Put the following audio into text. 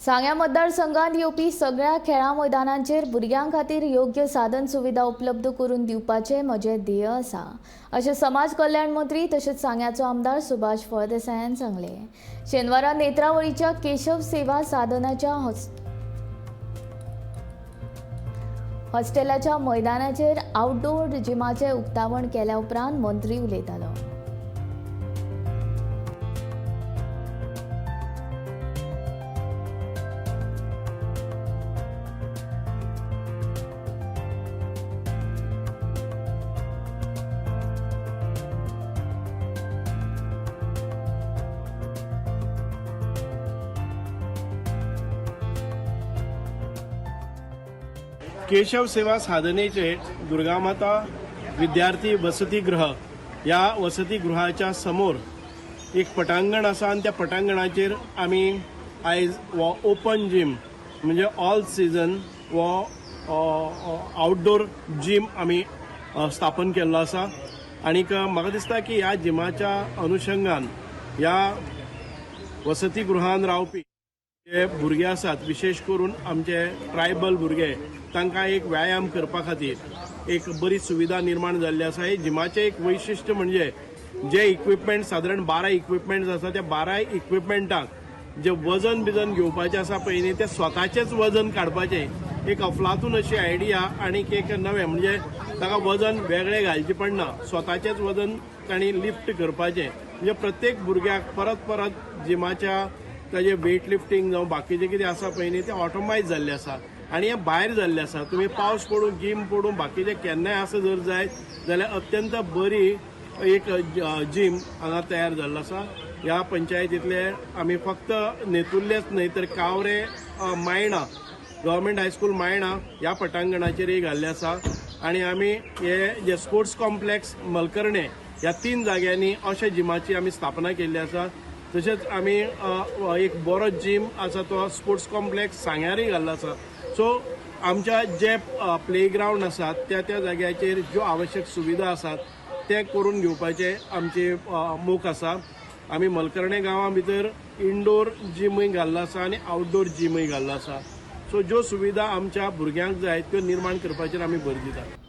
सांग्या मतदारसंघात येवपी सगळ्या खेळां मैदानांचेर भुरग्यां खातीर योग्य साधन सुविधा उपलब्ध करून दिवपाचें म्हजें ध्येय आसा, अशें समाज कल्याण मंत्री तशेंच सांग्याचो आमदार सुभाष फळदेसायान सांगलें. शेनवारा नेत्रावळीच्या केशव सेवा साधनाच्या हॉस्टेलाच्या मैदानाचेर आउटडोर जिमाचें उक्तावण केल्या उपरांत मंत्री उलयतालो. केशव सेवा साधनेचे दुर्गामाता विद्यार्थी वसतीगृह ह्या वसतीगृहाच्या समोर एक पटांगण आसा आनी त्या पटांगणाचेर आमी आयज हो ओपन जीम म्हणजे ऑल सिजन हो आउटडोर जीम आमी स्थापन केल्लो आसा. आनीक म्हाका दिसता की ह्या जिमाच्या अनुशंगान ह्या वसतीगृहान रावपी जे भुरगे आसात, विशेश करून आमचे ट्रायबल भुरगे, तांकां एक व्यायाम करपा खातीर एक बरी सुविधा निर्माण जाल्ली आसा. हे जिमाचें एक वैशिश्ट्य म्हणजे जे इक्विपमेंट सादारण 12 इक्विपमेंट्स आसा, त्या 12 इक्विपमेंटाक जे वजन बिजन घेवपाचें आसा पळय न्ही, तें स्वताचेंच वजन काडपाचें एक अफलातून अशी आयडिया आनीक एक नवें, म्हणजे ताका वजन वेगळें घालचें पडना, स्वताचेंच वजन तांणी लिफ्ट करपाचें. म्हणजे प्रत्येक भुरग्याक परत परत जिमाच्या ताजे वेट लिफ्टींग जावं बाकीचें कितें आसा पळय न्ही, तें ऑटोमायज जाल्लें आसा आनी हें भायर जाल्लें आसा. तुमी पावस पडूं, गीम पडूं, बाकीचें केन्नाय आसा जर जायत जाल्यार अत्यंत बरी एक जीम हांगा तयार जाल्लो आसा. ह्या पंचायतींतले आमी फक्त नेतुर्लेच न्हय तर कावरे, मायणा गव्हर्मेंट हायस्कूल मायणा ह्या पटांगणाचेरय घाल्लें आसा. आनी आमी हे जे स्पोर्ट्स कॉम्प्लेक्स मलकर्णे ह्या 3 जाग्यांनी अशा जिमाची आमी स्थापना केल्ली आसा. तशेंच आमी एक बरो जीम आसा तो स्पोर्ट्स कॉम्प्लेक्स सांग्यारय घाल्लो आसा. सो आमच्या जे प्ले ग्रावंड आसात त्या त्या जाग्याचेर ज्यो आवश्यक सुविधा आसात ते करून घेवपाचे आमचे मोख आसा. आमी मलकर्णे गांवा भितर इनडोर जिमूय घाल्लो आसा आनी आउटडोर जिमूय घाल्लो आसा. सो ज्यो सुविधा आमच्या भुरग्यांक जाय त्यो निर्माण करपाचेर आमी भर दितात.